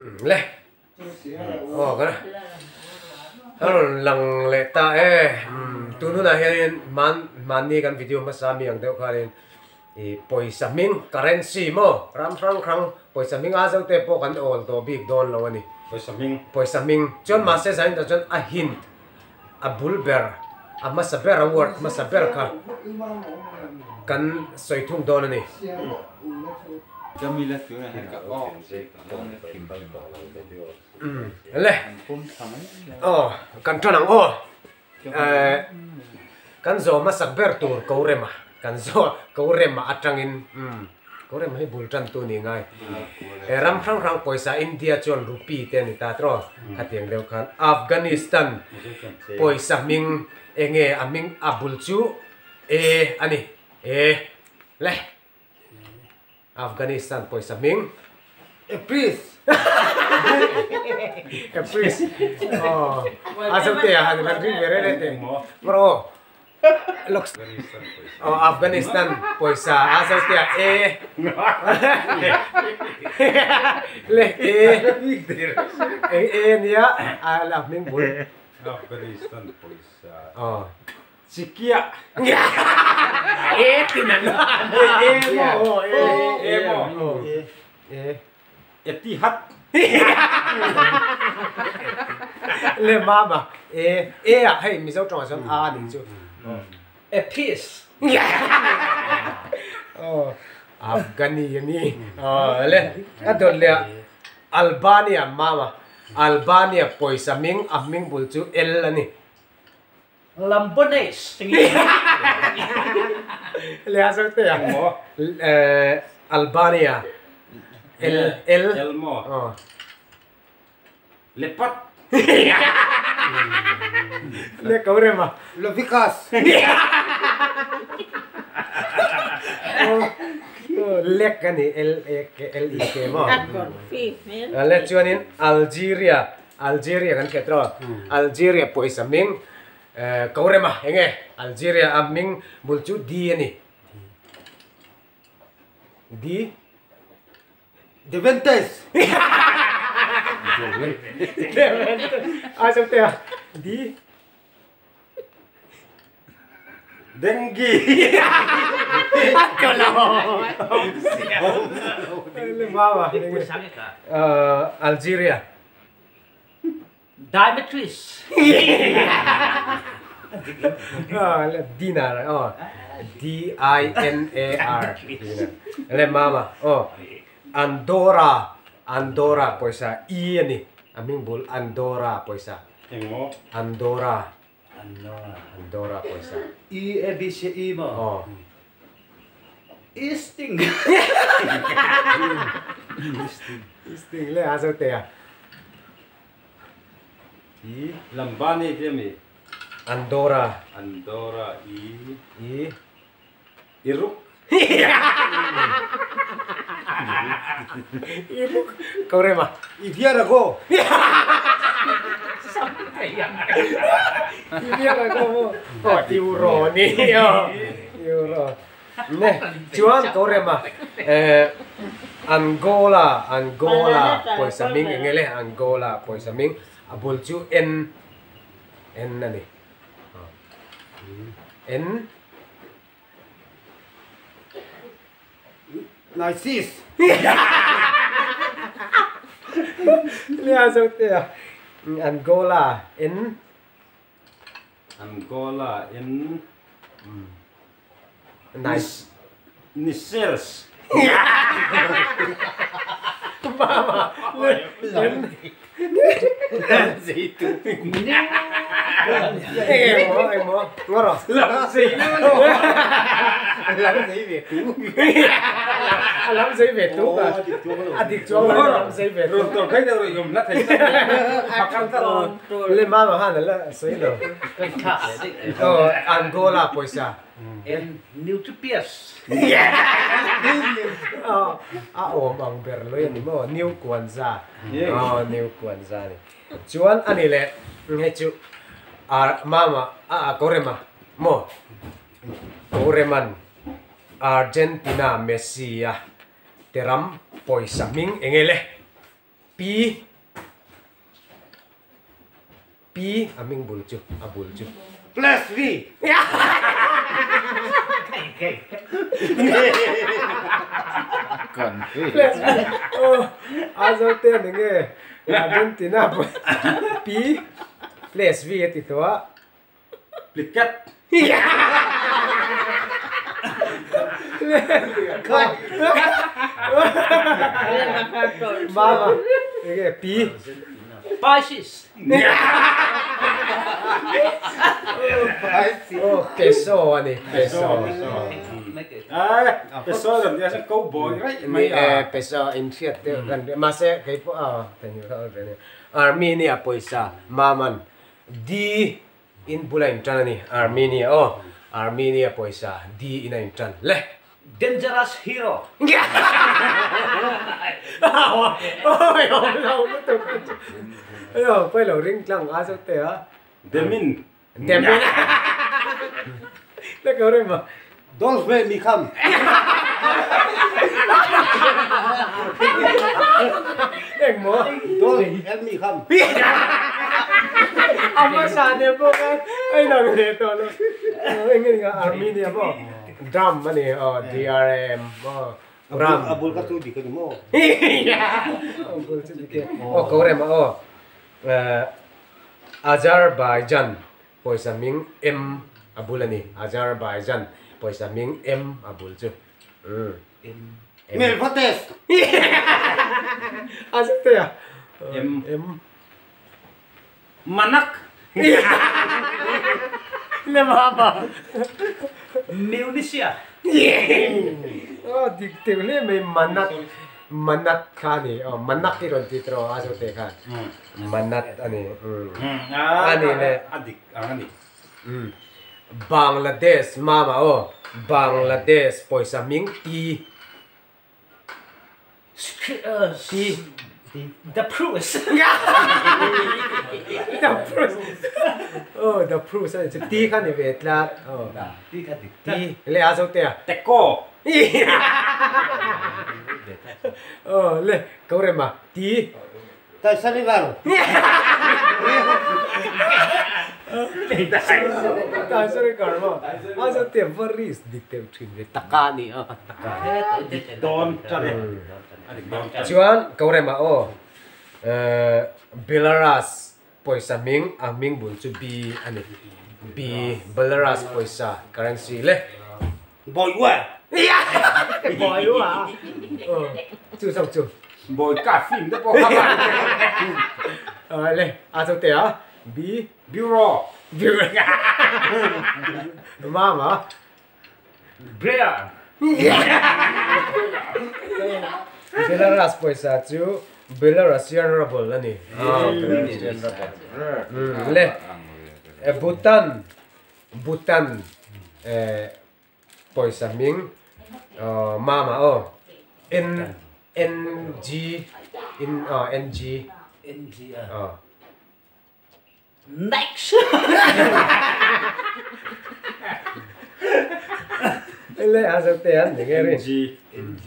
Le aw kan a rawn lang leh ta e tun hunah hianin hman hmanni kan video hmasa mi ang deuh khanin ih pawisa hming currency maw ram hrang hrang pawisa hming a zo te pawh kan awl tawh bik dawn lo a ni pawisa hming pawisa hming chuan mahse zanin tah chuan a hint a bul ber a hmasa ber a word hmasa ber kha kan sawi thung dawn a ni. Le aw kan tan ang aw eh kan zawh hmasak ber tur ko rema kan zawh ko rema atangin umm ko rema hi bul tan tu ni ngai he ram hrang hrang pawisa India chuan rupee te a ni ta tawh khatiang deuh khan Afghanistan pawisa hming enge a hming a bul chu e a ni e le. Afghanistan pawisa hming. Apris. Apris. Oh. A zo te a han han ring ve re re te. Bro. Looks. Oh, Afghanistan pawisa a zo te a e. Le e. E e nia a la hming bul. Afghanistan pawisa. Oh. Chikia. E tin an E maw e e maw e e Etihad. Le mama e e ah hei Mizo tawngah chuan a nih chu. Epis. Aw Afghani ani. Aw le a dawt leh ah Albania mama Albania pawisa hming a hming bul chu L ani. Lambones. Le a zo te a. Albania. L L. L maw? Aw. Lepat. Le ko rem a. Lovikas. Lek a ni L E K L E K maw? Le chuanin Algeria. Algeria kan hriat rawh. Algeria pawisa hming ko rem a, eng nge? Algeria a hming bul chu D a ni. D. Deventes. Deventes. A zo te a. D. Dengue. Algeria. Dimetris. Dinar aw D I N A R le mama aw Andorra Andorra pawisa E a ni a hming bul Andorra pawisa Andorra Andorra pawisa. E A B C E maw? Aw. Easting. Easting le a zo te a. E Lambani te ami? Andorra. Andorra E. E. Iruk. Iruk. Ko rema. Iviarago. Iviarago mo. Oh, euro ni. Euro. Ne, chuan ko rema. Eh, Angola, Angola pawisa hming eng nge le? Angola pawisa hming a bul chu N N a ni. N Lysis. Nia zo te a Angola N Angola N Nice Nisels. Mama N Engemaw engemaw ngaw rawh. Lam zei Lam zei ve tu. A lam zei ve tu ka. A dik chuang lo a lam zei ve tu. Run tur phei deuh rih awm la thei tak pakhat tak. Le mama khan a la sawi lo. Aw Angola pawisa. En Nutripias. A awm ang ber lawih a ni maw? New Kwanzaa. Aw New Kwanzaa a ni. Chuan a ni leh hei chu mama a Korema maw? Koreman Argentina Messi a te ram pawisa hming eng nge le? P P a hming bul chu a bul chu. Plus V. Plus V. Oh, a zo te ani nge Argentina P plus V a ti tawh a. Pliket. Mama, enge P. Pisces. Oh, peso ani, peso. Ai, peso lam dia sa cowboy right mai a. Peso in hriat deuh kan mahse kei pawh a theihnghilh kha ve ania. Armenia pawisa Maman D in bula in tan a ni. Armenia aw. Armenia pawisa D in a in tan le. Dangerous hero. Aw pawi lo ring tlang a zawk te a. Demin. Demin. Le ko rem a. Dolph ve mi kham. Eng maw? Dolph en mi kham. A hmasa nen pawh khan a inang leh tawh lo. Eng nge nia Armenia maw? Drum a ni aw DRM maw? Ram. A bul kha chu dik a ni maw? A bul chu dik e. Aw ko rem a aw. Azerbaijan Pawisa hming M a bul a ni. Azerbaijan pawisa hming M a bul chu. M. Melvates. A zet te a. M. M. Manak. Le mama. Munisia. Aw dik teuh hle mai Manak. Manak kha a ni. Aw Manak i rawn ti tawh a zet te khan. Manat a ni. A ni le. A dik ang a ni. Bangladesh mama aw. Bangladesh pawisa hming T. T. The Prus. The Prus. Aw The Prus a ni chu. T kha ni ve tlat. Aw. T kha dik. T le a zo te a. Teko. Aw le ko rema T. Tyson River. Tyson River maw? A zo te va risk dik deuh thin ve taka a ni a taka. Dik dawn tan e. A dik dawn tan. Chuan ko rema aw Belarus pawisa hming a hming bul chu B a ni. B Belarus pawisa currency le. Bawiua. Bawiua. Chu zawk chu. Bawi ka film te pawh kha va. Le a chu te a B. Bureau. Bureau. Mama. Brea. Belarus pawisa chu Belarusian ruble a ni. Belarusian ruble. Le Bhutan. Bhutan pawisa hming mama aw N N G in aw N G N G a aw Next le a zo te an ni nge rin N G N G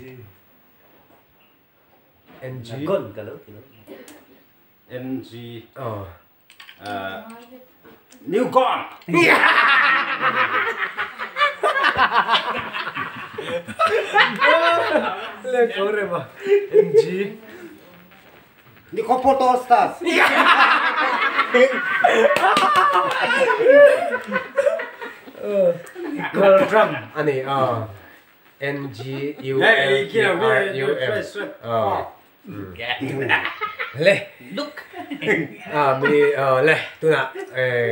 N G Nagon ka lo ti lo N G aw New gone. Le ko rema NG. Nicopoto Stars. Gold drum ani a N G U L D R U M. Le a mi le tunah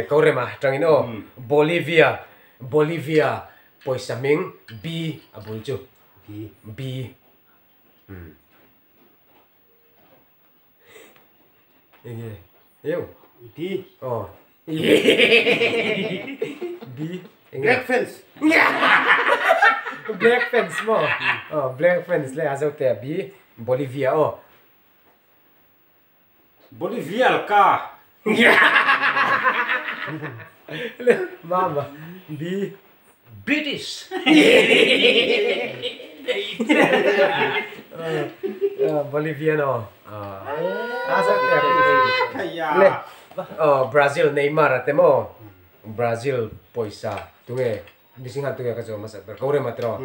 ko rema tangin aw Bolivia Bolivia pawisa hming B a bul chu B enge eu B aw B enge Black fence Black fence maw aw black fence le a zo te a B Bolivia aw. Bolivia ka. Le mama B. British. Boliviano. Le oh Brazil Neymar ate mo. Brazil pawisa tunge mihring han tunge ka zawm hmasak ber ko rem atiro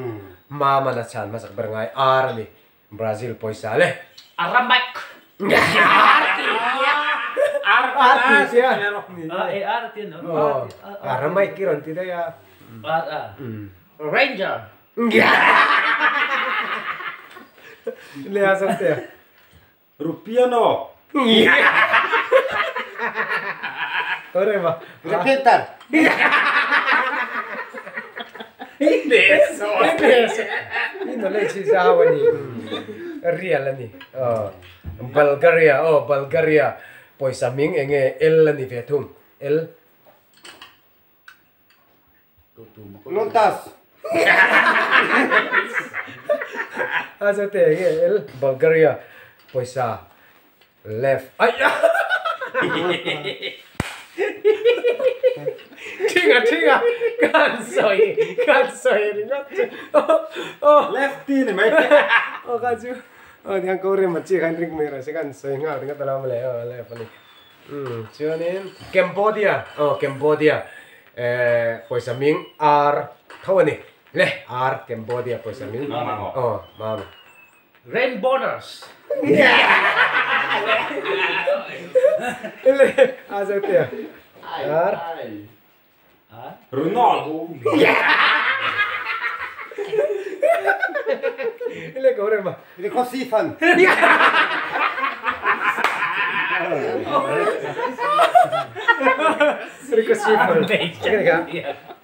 mama na chhan hmasak ber ngai ar ani Brazil pawisa le. Aramek. Ar ar ti sia. Ar ti no. Aramek ki rawn ti daih a. Ar a. Ranger. Le a zawm teh. Rupiano. Rema. Repenter. I knowledge hi zau a ni. Real a ni. Bulgaria aw Bulgaria pawisa hming eng nge L a ni ve thung. L. Lotus. A chu te nge el Bulgaria pawisa left ai thinga thinga kan sawi kan sawi ringawt chu left ti ni mai aw kha chu aw tiang ko rem a chi khan ring mai rawh se kan sawi nghal ringawt alawm le aw left a ni. Umm chuanin Cambodia aw Cambodia eh pawisa hming ar tho a ni le ar Cambodia pawisa hming aw mama. Rainboners. Le a zo te ar. Ronaldo. Le ko rem a. Le khaw si fan.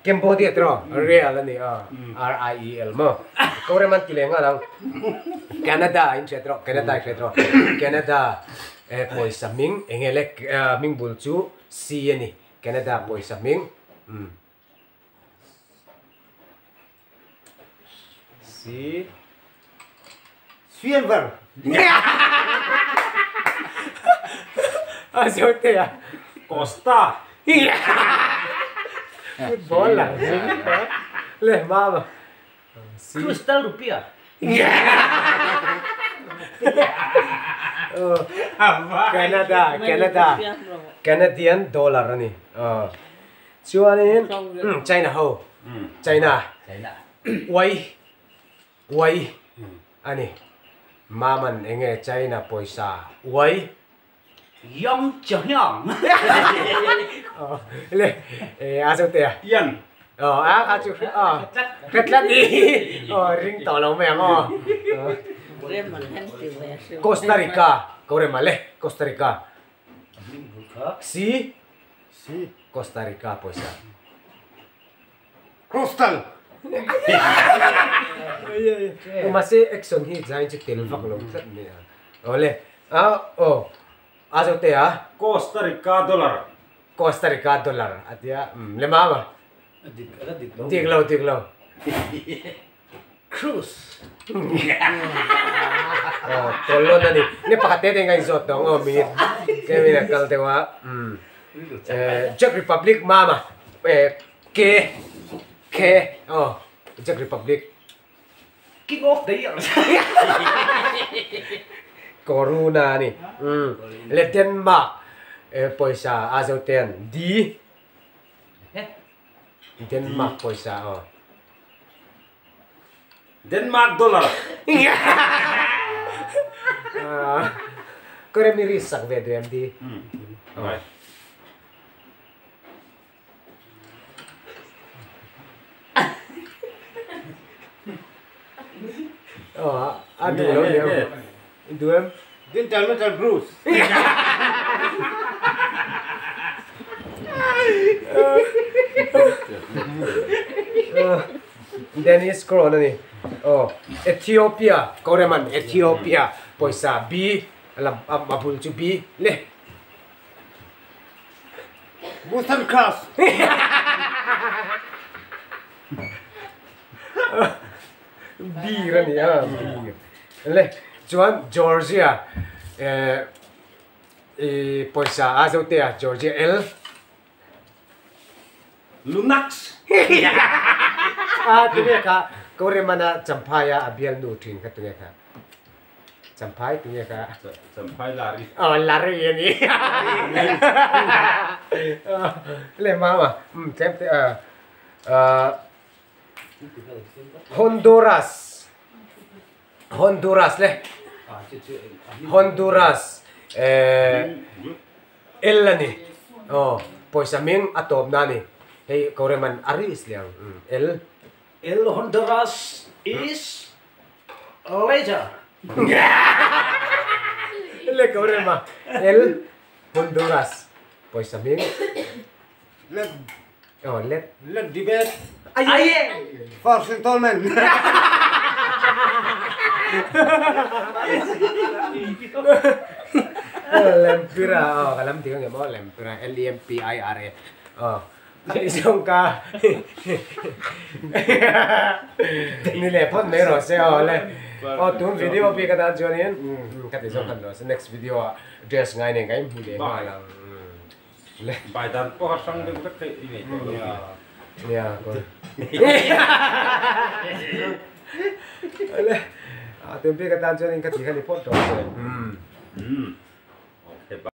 Cambodia tiraw real a ni a R I E L maw ko rem an ti leh nghal ang Canada in hriat rawh Canada i hriat rawh Canada pawisa hming eng nge le hming bul chu C a ni Canada pawisa hming umm C Silver. A zo te a. Costa. Football la. Le mama. Crystal Rupia. Canada, Canada, Canadian dollar a ni. Chuanin China ho, China, uai, uai a ni. Maman enge China pawisa uai. Yang Chiang. Le a zo te a. Yan. Aw a kha chu aw hre tlat i aw ring tawh lo mai ang aw. Costa Rica ko rem a le Costa Rica. Si Si Costa Rica pawisa. Crystal. Mahse action hi zain chu tel vak lo tlat mai a. Aw le a aw a zo te a. Costa Rica dollar. Costa Rica dollar a tia umm le mama. Dik a la dik lo. Dik lo dik lo. Cruise. Aw tawlawn a ni. Ne pakhat te te in ka inzawt tawh ang aw minute tlem in a kal deuh a umm Czech Republic mama K K aw Czech Republic. King of the year. Corona a ni umm le Denmark pawisa a zo ten D Denmark pawisa aw. Denmark dollar. Ka rem i risk sak ve duh em di? Aw a duh lo ni em? Duh em? Dental metal Bruce. Dennis Krohn a ni. Aw, Ethiopia, Koreman, Ethiopia pawisa B lam a bul chu B le. Bhutan Cars. Bir a ni a, bir. Le, chuan Georgia eh i pawisa a zote a Georgia L. Lunax. A tunge kha Koremana Champhaia a bialnu thin kha tunge kha. Champhai tu nge kha? Champhai Lari. Aw Lari a ni. Le mama um tlem te a Honduras Honduras le Honduras eh L a ni aw pawisa hming a tawp na ni hei Koreman a risk liang L. El Honduras is later. Le ko rema El Honduras pawisa hming. Let Oh let. Let debate. Aye. First installment. Lempira oh ka lam ding ang emaw Lempira L E M P I R A oh Zawng ka ni leh phawt mai rawh se aw le aw tun video bik atan chuanin ka ti zawng khan rawh se next video ah dress ngai nen kan inhmu leh nghal ang le. Bai dan pawh a hrang deuh vek theih i nei tawh lo a nia le tun bik atan chuanin ka ti kha ni phawt rawh se. Okay.